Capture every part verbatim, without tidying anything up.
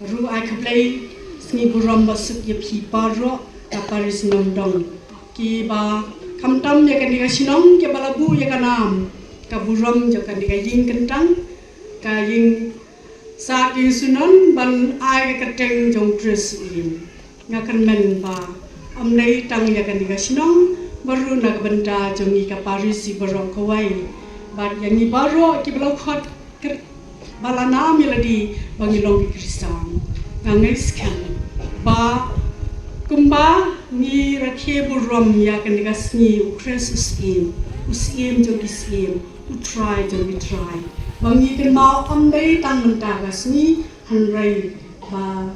Ruh ai khublei sngi burom basuk ïa phi baroh ka Parish Namdong, kiba khamtam ïa kane ka shnong, kiba la buh ïa ka nam ka burom jong kane ka ïing kyntang, ka ïing sa ki sunon ban ai ka kyrteng jong Khrist ïa. Nga kyrmen ba ym dei tang ïa kane ka shnong, bad ruh na ka bynta jong ngi ka Parish baroh kawei, bad ïa ngi baroh kiba la khot kyrteng ba la nam ïa lade ba ngi long ki Khristan. Nga ngeit skhem ba kumba ngi rakhe burom ïa kane ka sngi, u Khrist u Syiem, u Syiem jong ki syiem, u Trai jong ki trai, ba ngi kynmaw ym dei tang mynta ka sngi, hynrei ba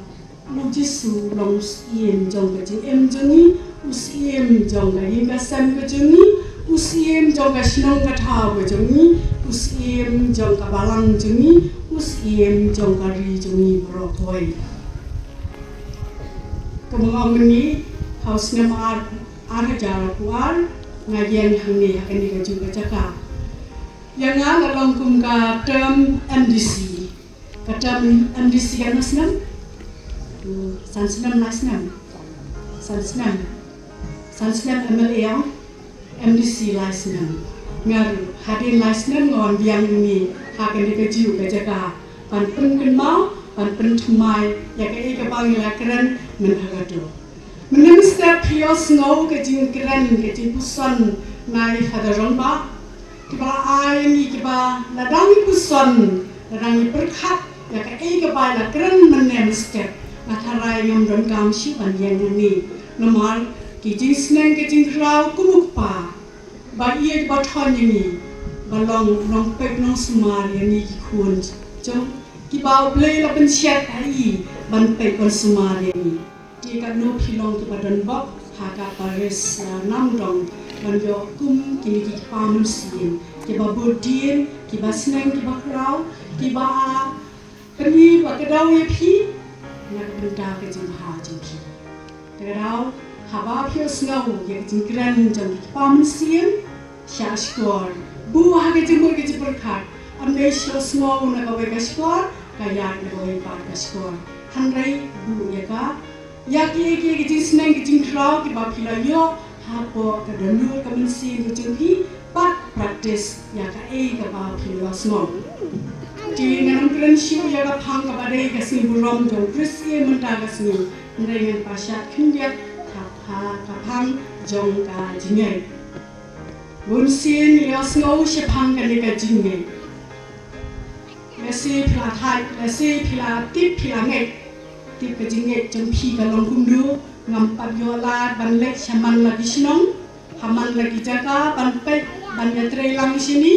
u Jisu u long u Syiem jong ka jingim jong ngi, u Syiem jong ka ïing ka sem ka jong ngi, u Syiem jong ka shnong ka thaw ka jong ngi, u Syiem jong ka balang jong ngi, u Syiem jong ka ri jong ngi baroh kawei. Kumba nga ong mynne, ha u snem ar, ar hajar arphew ar, nga ïeng hangne ha kane ka juh ka jaka. Ïa nga la long kum ka term M D C. Ka term M D C katno snem? Hmm, san snem, lai snem. San snem. San snem M L A, M D C lai snem. Nga ruh hadien lai snem nga wan biang ïa ngi ha kane ka juh ka jaka ban pynkynmaw, ban pynthymmai ïa kaei kaba ngi la kren mynta ka dor. Mynne mynstep phi ïohsngew ka jingkren, ka jingpuson na i Father Rangbah, kiba la ai ïa ngi, kiba la dang ïa puson, la dang ïa pyrkhat ïa kaei kaba i la kren mynne mynstep. Nga tharai ngam donkam shuh ban ïeng hangne, namar ki jingsneng ki jingkhraw kum u kpa ba ïeit ba thoh ïa ngi, ba long nongpeit nongsumar ïa ngi ki khun jong, kiba U Blei la pynshet ha i ban peit ban sumar ïa ngi. Te katno phi long kiba don bok ha ka Parish, uh, Namdong, ban ïoh kum kine ki kpa mynsiem kiba bud dien, kiba sneng, kiba khraw, kiba, uh, pyni ba ka daw ïa phi na ka bynta ka jingbha jong phi. Te ka daw haba phi ïohsngew ïa ka jingkren jong ki kpa mynsiem, shah shkor, buh ha ka jingmut ka jingpyrkhat. Ym dei shu sngew na kawei ka shkor, ka ïaid na kawei pat ka shkor. Hynrei buh ïa ka, ïa ki, ïa ki, ïa ki jingsneng ki jingkhraw kiba phi la ïoh hapoh ka dohnud ka mynsiem ka jong phi, bad practice ïa kaei kaba phi la ïohsngew. Te ngan ym kren shuh ïa ka phang kaba dei ka sngi burom jong u Khrist mynta ka sngi, hynrei ngan pynshad khyndiat ha, ha ka phang jong ka jingngeit. Bunsien ngi ïohsngew shaphang kane ka jingngeit. Lehse phi la thait, lehse phi la tip, phi la ngeit. Tip ka jingngeit jong phi ka long kumno, ngam pat ïoh lad ban leit sha man la ki shnong, ha man la ki jaka, ban peit, ban ïatrei lang shane.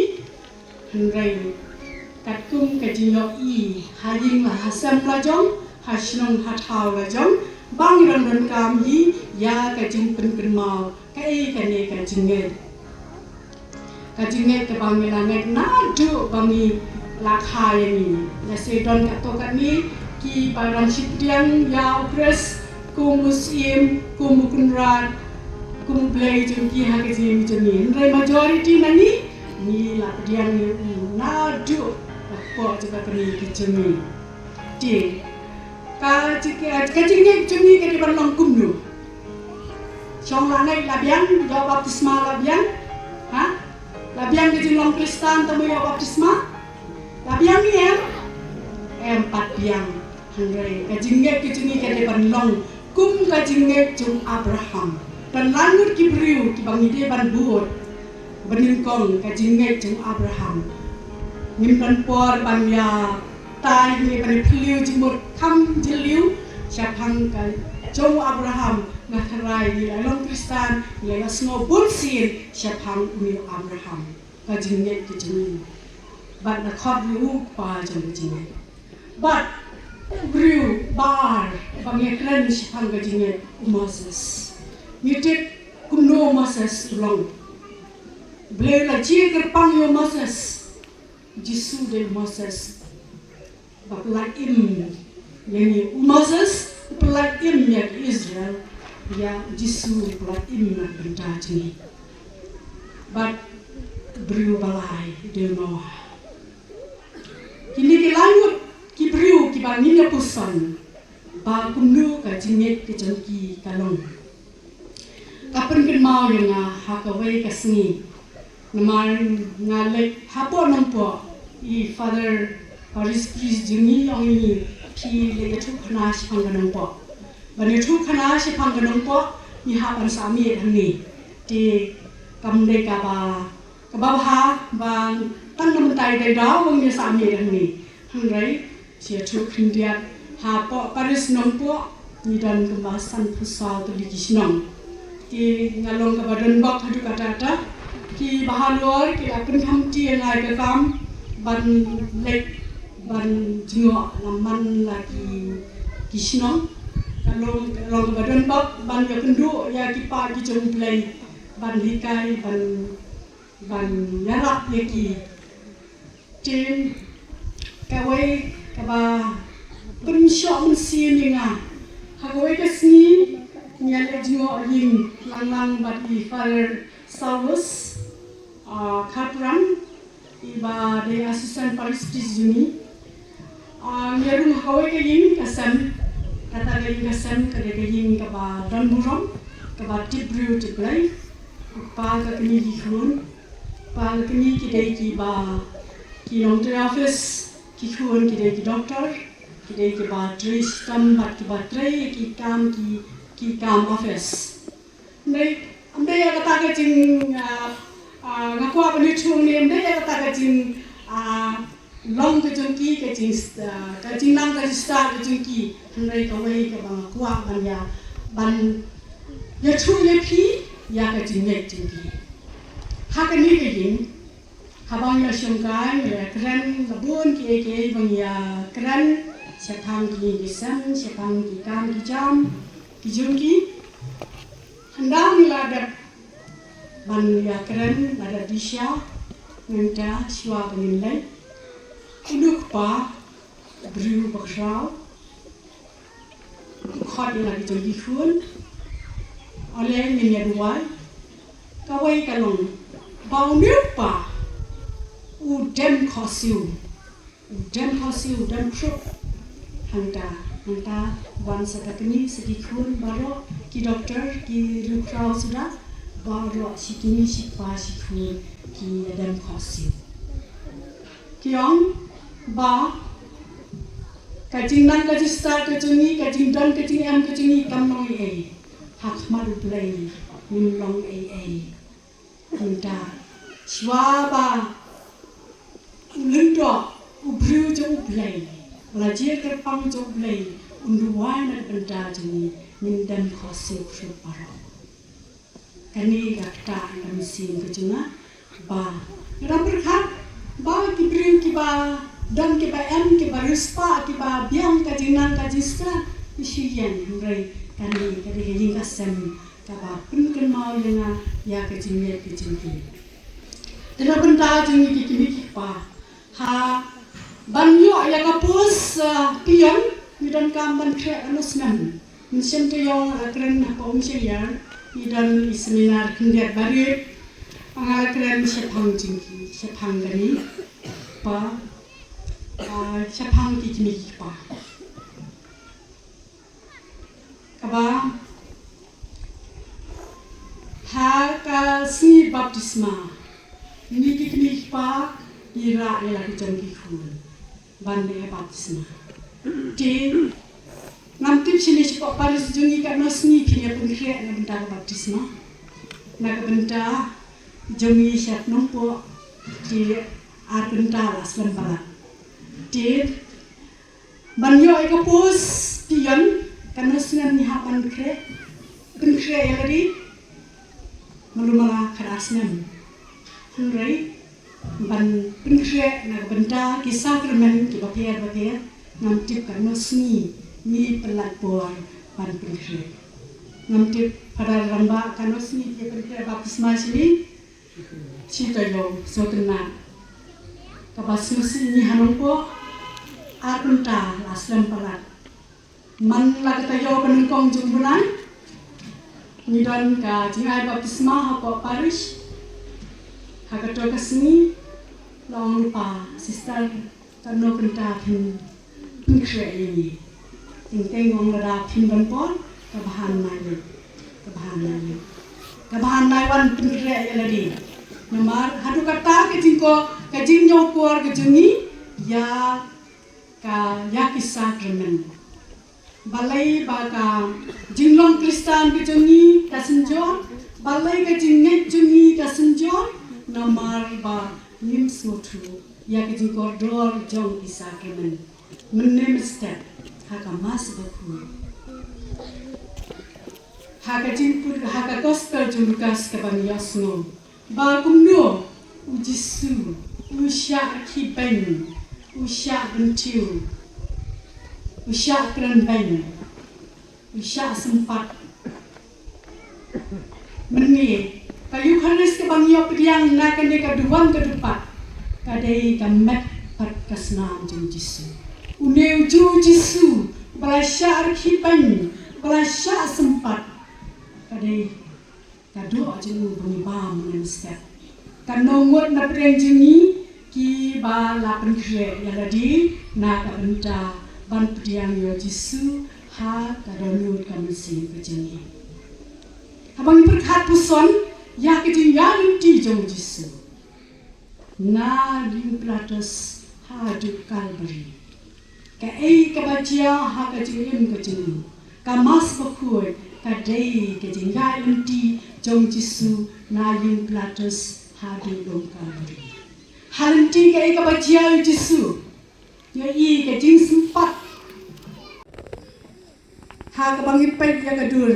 Hynrei katkum ka jingïohi ha ïing la ha sem la jong, ha shnong ha thaw la jong, ba ngi dang donkam hi ïa ka jingpynkynmaw kaei kane ka jingngeit. Ka jingngeit kaba ngi la ngeit naduh ba ngi la kha ïa ngi. Lehse don katto katne kiba dang shu pdiang ïa u Khrist kum u Syiem, kum u Kynrad, kum u Blei jong ki ha ka jingim jong ngi. Hynrei majority na ngi, ngi la pdiang ïa u naduh ka kpoh jong ka kmie ki jong ngi. Te ka jing, ka jingngeit jong ngi ka dei ban long kumno? Shong la ngeit la biang, ïoh baptisma la biang. Ha? La biang ka jinglong Khristan tang ba ïoh baptisma? La biang ne em? Em pat biang. Hynrei ka jingngeit ka jong ngi ka dei ban long kum ka jingngeit jong u Abraham. Don lai ngut ki briew kiba ngi dei ban bud banyngkong ka jingngeit jong u Abraham. Ngim don por ban ïa tai ngi ban ïa phylliew jingmut kham jylliew shaphang ka jong u Abraham. Nga tharai ngi la long Khristan, ngi la ïohsngew bunsien shaphang une u Abraham, ka jingngeit ka jong u. Bad la khot ïa u u kpa jong ka jingngeit. Bad u briew ba ar ba ngi kren shaphang ka jingngeit, u Moses. Ngi tip kumno u Moses u long. U Blei u la jia kyrpang ïa u Moses. Jisu dei u Moses ba pynlait im ïa ngi. U Moses u pynlait im ïa ki Israel, ïa u Jisu u pynlait im na ka bynta jong ngi. Bad u briew ba lai dei u Noah. Kine ki lai ngut ki briew ki ba ngin ïa puson ba kumno ka jingngeit ka jong ki ka long. Ka pynkynmaw ïa nga ha kawei ka sngi. Namar nga leit hapoh Nongpoh, i Father Parish Priest jong ngi ong ïa ngi, phi leit ïathuh khana shaphang ka Nongpoh. Ban ïathuh khana shaphang ka Nongpoh, ngi hap ban sah miet hangne. Te kam dei kaba, kaba bha ba tang na mynta i dei daw ba ngin ïa sah miet hangne. Hynrei sha ïathuh khyndiat hapoh Parish Nongpoh ngi don kumba sanphew saw tylli ki shnong. Te nga long kaba don bok haduh katta katta. Kiba halor ki la pynkhamti ïa nga ïa ka kam ban leit ban jngoh la man la ki, ki shnong. Ka long, ka long kaba don bok ban ïakynduh ïa ki paid ki jong U Blei, ban hikai, ban, ban ïarap ïa ki. Te kawei kaba pynshoh mynsiem ïa nga, ha kawei ka sngi ngi ïa leit jngoh ïing lang lang bad i Father Saulus, ah, Kharpran, iba dei Assistant Parish Priest jong ngi. Ah, ngi ïa rung ha kawei ka ïing ka sem, kata ka ïing ka sem ka dei ka ïing kaba don burom, kaba tip briew tip Blei. U kpa, ka kmie, ki khun. Kpa, ka kmie ki dei kiba, ki nongtrei office, ki khun ki dei ki doktor, ki dei kiba trei shitom bad kiba trei ki kam, ki, ki kam office. Ym dei, ym dei ïa kata ka jing, ah, ah, nga kwah ban ïathuh ne, ym dei ïa kata ka jing, ah, long ka jong ki, ka jing, ah, ka jingnang ka jingstad ka jong ki. Hynrei kawei kaba nga kwah ban ïa, ban ïathuh ïa phi ïa ka jingngeit jong ki. Ha kane ka ïing, haba ngi la shongkai, ngi la kren, la bun kiei kiei ba ngi ïa kren shaphang ki ïing ki sem, shaphang ki kam ki jam ki jong ki. Hynda ngi la dep ban ïa kren, la dep dih sha, nangta shuwa ba ngin leit, une u kpa, briew bakhraw, u khot ïa la ki jong ki khun, u ong, ngin ïa duwai. Kawei ka long ba une u kpa u dem khohsiew, u dem khohsiew, u dem khrup. Hangta, hangta wan sa ka kmie, sa ki khun baroh, ki doktor, ki riewkhraw suda, baroh shi kmie shi kpa shi khun ki ïa dem khohsiew. Ki ong ba ka jingnang ka jingstad ka jong ngi, ka jingdon ka jingem ka jong ngi kam long ei ei. Ha khmat U Blei ngim long ei ei. Hangta shuwa ba u lyngdoh u briew jong U Blei, la jied kyrpang jong U Blei, un duwai na ka bynta jong ngi, ngin dem khohsiew khrup baroh. Kane ka ktah ka mynsiem ka jong nga ba nga dang pyrkhat ba ki briew kiba don kiba em, kiba riewspah, kiba biang ka jingnang ka jingstad, ki shu ïeng, hynrei kane ka dei ka ïing ka sem kaba pynkynmaw ïa nga ïa ka jingngeit ka jong ki. Te na bynta jong ngi ki kmie ki kpa, ha ban ïoh ïa ka post, ah, peon, ngi donkam ban khreh katno snem. Mynshem taïew nga la kren hapoh Umshyngiar, ngi don i seminar khyndiat barit, nga la kren shaphang jong ki, shaphang kane, ba, ah, shaphang ki kmie ki kpa. Kaba ha ka sngi baptisma, ngi ki kmie ki kpa ngi rah ïa la ki jong ki khun ban leh baptisma. Te ngam tip shane shapoh parish jong ngi katno sngi phin ïa pynkhreh na bynta ka baptisma. Na ka bynta jong ngi sha Nongpoh te ar kynta la slem palat. Te ban ïoh ïa ka post peon, katno snem ngi hap ban khreh, pynkhreh ïa lade, malu mala khatar snem. Hynrei ban pynkhreh na ka bynta ki sakramen kiba pher bapher, ngam tip katno sngi ngi pynlait por ban pynkhreh. Ngam tip Phadar Rangbah katno sngi phi pynkhreh baptisma shane. Shi taïew sngewtynnat. Kaba sngewsih ngi ha Nongpoh, ar kynta la slem palat. Man la ka taïew ba nyngkong jong u bnai, ngi don ka jingai baptisma hapoh parish. Ha kato ka sngi la ong lypa, sister, katno kynta phin pynkhreh ïa ngi. Teng teng ong lada phim don por, ka bha nai leit. Ka bha nai leit. Ka bha nai wan pynkhreh ïa lade. Namar haduh katta ka jingkor, ka jingïoh kor ka jong ngi ïa ka, ïa ki sakramen. Balei ba ka jinglong Khristan ka jong ngi ka synjor, balei ka jingngeit jong ngi ka synjor, namar ba ngim sngewthuh ïa ka jingkordor jong ki sakramen. Mynne mynstep ha ka Mass Bakhuid. Ha ka jingput, ha ka Gospel jong Lukas kaba ngi ïohsngew ba kumno u Jisu u shah rkhie beiñ, u shah bynthiew, u shah kren beiñ, u shah sympat. Mynne ka Eukharist kaba ngi ïoh pdiang na kane ka duwan ka dupat, ka dei ka met bad ka snam jong u Jisu. Une u ju u Jisu ba la shah rkhie beiñ, ba la shah sympat, ka dei ka doh jong u ba ngi bam mynstep. Ka nongngut na pdeng jong ngi kiba la pynkhreh ïa lade na ka bynta ban pdiang ïa u Jisu ha ka dohnud ka mynsiem ka jong ngi. Haba ngi pyrkhat puson ïa ka jingïaid lynti jong u Jisu na ïing Pilatus haduh Kalbari. Kaei kaba jia ha ka jingim ka jong u? Ka Mass Bakhuid ka dei ka jingïaid lynti jong u Jisu na ïing Pilatus haduh lum Kalbari. Ha lynti kaei kaba jia ïa u Jisu? Ïohi ka jingsympat. Ha kaba ngi peit ïa ka dur,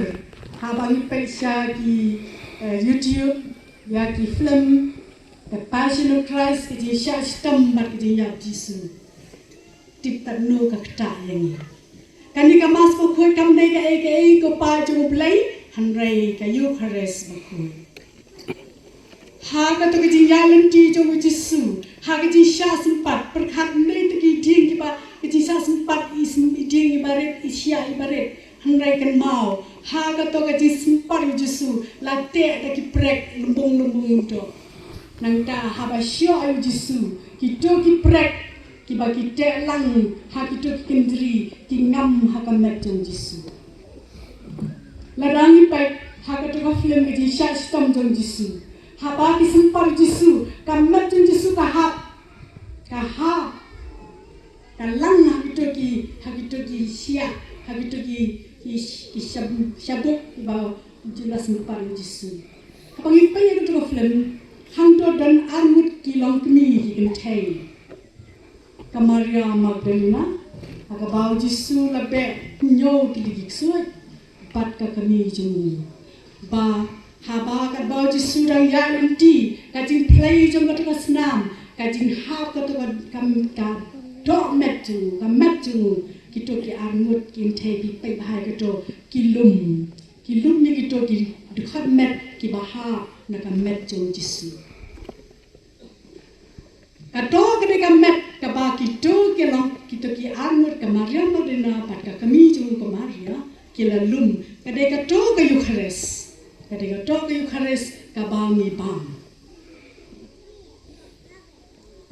haba ngi peit sha ki, eh, YouTube, ïa ki film, The Passion of Christ, ka jingshah shitom bad ka jingïap Jisu. Tip katno ka ktah ïa ngi. Kane ka Mass Bakhuid kam dei kaei kaei ko Pa jong U Blei, hynrei ka Eukharist Bakhuid. Ha kato ka jingïaid lynti jong u Jisu, ha ka jingshah sympat, pyrkhat ym dei tang ki dieng kiba, ka jingshah sympat i sym-, i dieng iba rit, i shiah iba rit, hynrei kynmaw ha kato ka jingsympat u Jisu la teh da ki prek lymbung lymbung ïa u doh. Nangta haba shoh ïa u Jisu, kito ki prek kiba ki teh lang ha kito ki kynjri ki ngam ha ka met jong u Jisu. Lada ngi peit ha kato ka film ka jingshah shitom jong u Jisu, haba ki sympat u Jisu, ka met jong u Jisu ka hap, ka hap, ka lang ha kito ki, ha kito ki shiah, ha kito ki, ki, ki shab-, shabuk kiba ju la sympat u Jisu. Haba ngi peit ïa kato ka film, hangto don arngut ki longkmie ki kynthei. Ka Maria Magdalena, ha kaba u Jisu la beh hynñiew tylli ki ksuid bad ka kmie jong u. Ba haba katba u Jisu dang ïaid lynti, ka jingphlei jong kato ka snam, ka jinghap kato ka, ka, ka dohmet jong u, ka met jong u, kito ki arngut ki kynthei ki peit bha ïa kato, ki lum, ki lum ïa kito ki dkhot met kiba hap na ka met jong u Jisu. Kato ka dei ka met kaba kito ki long, kito ki arngut ka Maria Magdalena bad ka kmie jong u ka Maria ki la lum. Ka dei kato ka Eukharist. Ka dei kato ka Eukharist kaba ngi bam.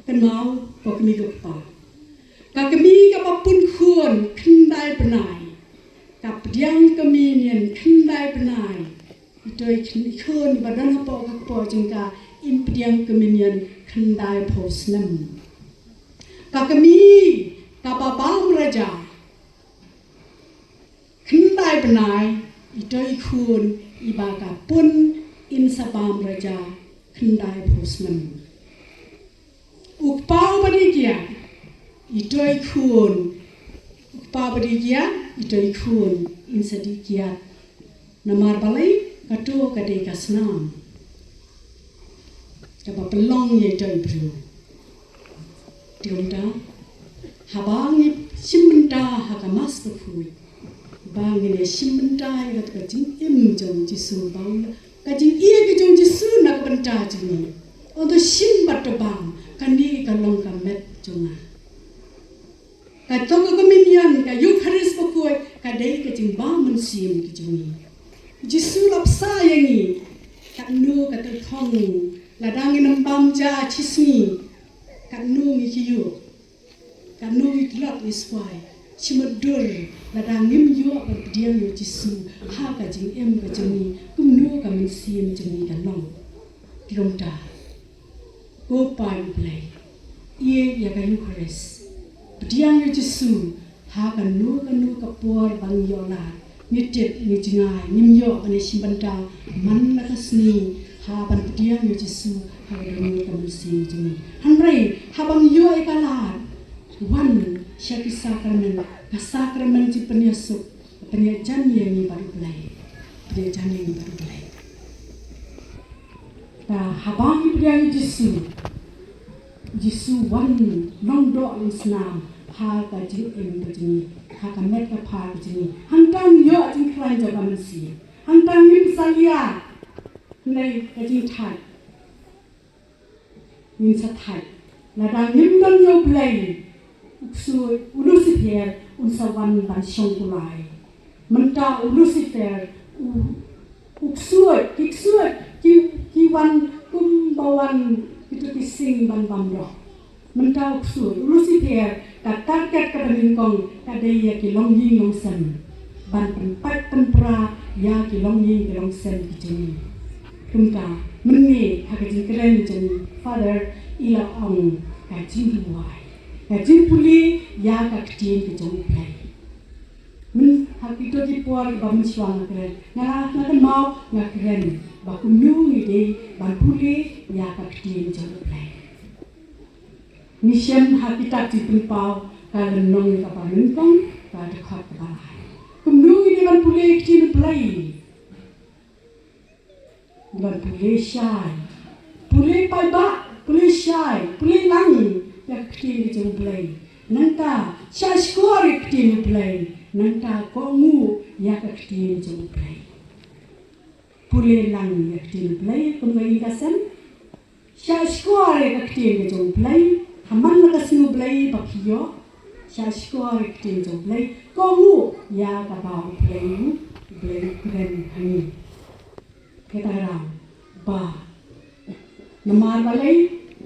Kynmaw ko kmie ko kpa. Ka kmie kaba pun khun khyndai bnai. Ka pdiang communion khyndai bnai. Ito i khun, i khun ba don hapoh ka kpoh jong ka im pdiang communion khyndai phew snem. Ka kmie kaba bam raja khyndai bnai, ito i khun iba ka pun in sa bam raja khyndai phew snem. U kpa uba dih kiad, ito i khun. U kpa uba dih kiad, ito i khun in sa dih kiad. Namar balei? Kato ka dei ka snam kaba pynlong ïa ito i briew. Te kumta, haba ngi shim bynta ha ka Mass Bakhuid, ba ngin ïa shim bynta ïa kato ka jingim jong u Jisu, ba ka jingïeit ka jong u Jisu na ka bynta jong ngi. Ong to shim bad to bam, kane ka long ka met jong nga. Kato ka communion, ka Eukharist Bakhuid, ka dei ka jingbam mynsiem ka jong ngi. U Jisu la bsa ïa ngi katno ka tyngkhong, lada ngin ym bam ja shi sngi, katno ngi ki ïoh. Katno ngi tlot ngi suai, shi matdur, lada ngim ïoh ban pdiang ïa u Jisu ha ka jingim ka jong ngi, kumno ka mynsiem jong ngi kan long? Kumta, ko paid U Blei, ïeit ïa ka Eukharist, pdiang ïa u Jisu ha kano kano ka por ba ngi ïoh lad. Ngi tip, ngi jngai, ngim ïoh ban ïashim bynta man la ka sngi ha ban pdiang ïa u Jisu ha ka dohnud ka mynsiem jong ngi. Hynrei haba ngi ïoh ïa ka lad, wan sha ki sakramen, ka sakramen jingpynïasuk, pynïajan ïa ngi bad U Blei, pynïajan ïa ngi bad U Blei. Te haba ngi pdiang ïa u Jisu, u Jisu wan long doh long snam ha ka jingim ka jong ngi, ha ka met ka phad ka jong ngi. Hangta ngi ïoh jingkhlaiñ jong ka mynsiem. Hangta ngim salia, hynrei ka jingthait ngin sa thait. Lada ngim don ïa U Blei, u ksuid, u Lucifer un sa wan ban shong kulai. Mynta u Lucifer, u, u ksuid, ki ksuid ki, ki wan kumba wan kito ki sing ban bam doh. Mynta u ksuid, u Lucifer, ka target kaba nyngkong ka dei ïa ki longïing longsem, ban pynpait pynpra ïa ki longïing ki longsem ki jong ngi. Kumta mynne ha ka jingkren jong Father i la ong ka jingduwai, ka jingpule ïa ka ktien ka jong U Blei. Myn ha kito ki por ba mynshuwa nga kren, nga la, nga kynmaw nga kren ba kumno ngi dei ban pule ïa ka ktien jong U Blei. Ngi shem ha kitab Jingpynpaw ka lynnong kaba nyngkong, ka dkhot kaba lai. Kumno ngi dei ban pule ïa ka ktien U Blei? Ngi dei ban pule shai, pule paidbah, pule shai, pule lang ïa ka ktien ka jong U Blei. Nangta shah shkor ïa ka ktien U Blei. Nangta kohnguh ïa ka ktien jong U Blei. Pule lang ïa ka ktien U Blei, kumba ngi ïa ka sem. Shah shkor ïa ka ktien ka jong U Blei, ha man la ka sngi U Blei ba phi ïoh. Shah shkor ïa ka ktien jong U Blei, kohnguh ïa kaba U Blei u, U Blei u kren ha ngi. Kata ka daw ba, namar balei?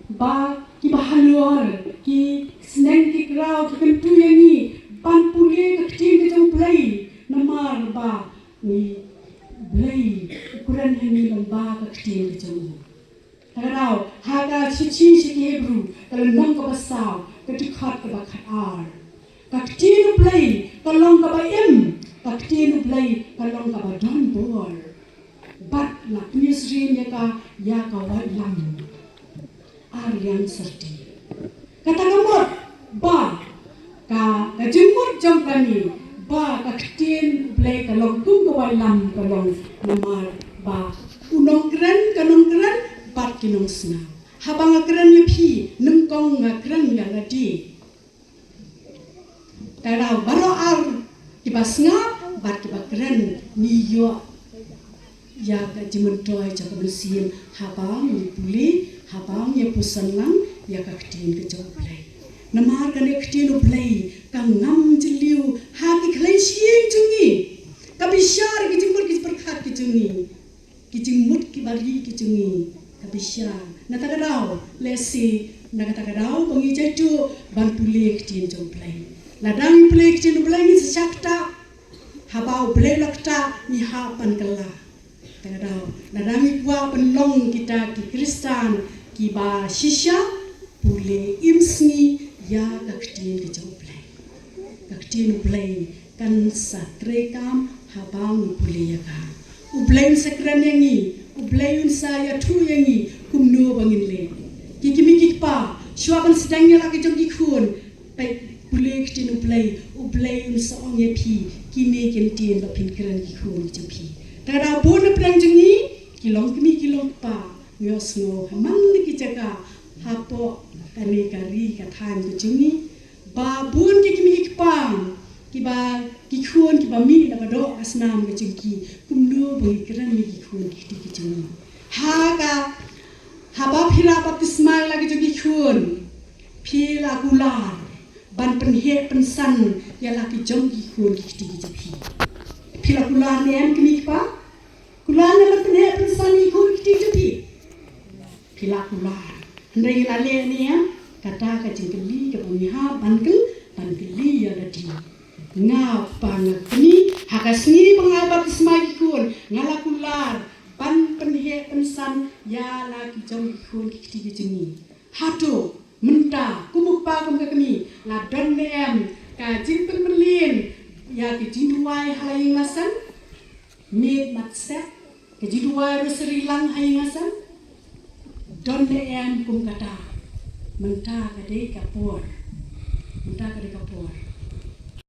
Ba kiba halor, ki sneng ki kraw ki kyntu ïa ngi ban pule ka ktien ka jong U Blei. Namar ba ngi, U Blei u kren ha ngi lyngba ka ktien ka jong u. Kata ka daw, ha ka shithi sha ki Hebru, ka lynnong kaba saw, ka dkhot kaba khatar. Ka ktien U Blei ka long kaba im, ka ktien U Blei ka long kaba don bor. Bad la pynïasyriem ïa ka, ïa ka waitlam ar liang syrti. Kata ka mut ba ka, ka jingmut jong kane ba ka ktien U Blei ka long kum ka waitlam, ka long namar ba u nongkren ka nongkren bad ki nongsngap. Haba nga kren ïa phi, nyngkong nga kren ïa lade. Te baroh ar kiba sngap bad kiba kren ngi ïoh ïa ka jingmyntoi jong ka mynsiem haba ngi pule, haba ngi ïa puson lang ïa ka ktien ka jong U Blei. Namar kane ka ktien U Blei ka ngam jylliew ha ki khlaiñ shyieng jong ngi, ka bishar ki jingmut ki jingpyrkhat ki jong ngi, ki jingmut kiba ri ki jong ngi, ka bishar. Na kata ka daw, lehse na kata ka daw ba ngi jaituh ban pule ka ktien jong U Blei. Lada ngi pule ka ktien U Blei ngi sa shah ktah, haba U Blei u la ktah ngi hap ban kylla. Kata ka daw, lada ngi kwah ban long kita ki Khristan kiba shisha, pule im sngi ïa ka ktien ka jong U Blei. Ka ktien U Blei kan sa treikam haba ngi pule ïa ka. U Blei un sa kren ïa ngi, U Blei un sa ïathuh ïa ngi kumno ba ngin leh. Ki kmie ki kpa, shuwa ban sdang ïa la ki jong ki khun, peit, pule ka ktien U Blei, U Blei un sa ong ïa phi kine ki ktien ba phin kren ki khun ki jong phi. Te lada bun na pdeng jong ngi ki long kmie ki long kpa, ngi ïohsngew ha man la ki jaka hapoh kane ka ri ka thaiñ ka jong ngi, ba bun ki kmie ki kpa kiba, ki khun kiba mih na ka doh ka snam ka jong ki, kumno ba ngi kren ïa ki khun ki kti ki jong ngi? Ha ka, haba phi la baptisma ïa la ki jong ki khun, phi la kular ban pynheh pynsan ïa la ki jong ki khun ki kti ki jong phi? Phi la kular ne em kmie ki kpa? Kular ne em ban pynheh pynsan ïa ki khun ki kti ki jong phi? Phi la kular. Hynrei ngi la leh ne em? Kata ka jingkylli kaba ngi hap ban kylli, ban kylli ïa lade. Nga, Kpa, nga kyrmen ha ka sngi ba nga ai baptisma ïa ki khun, nga la kular ban pynheh pynsan ïa la ki jong ki khun ki kti ki jong ngi. Hato mynta kum u kpa kum ka kmie la don ne em ka jingpynmlien ïa ka jingduwai ha la ïing la sem? Miet mat set, ka jingduwai rosary lang ha ïing ha sem? Don ne em kum kata? Mynta ka dei ka por. Mynta ka dei ka por.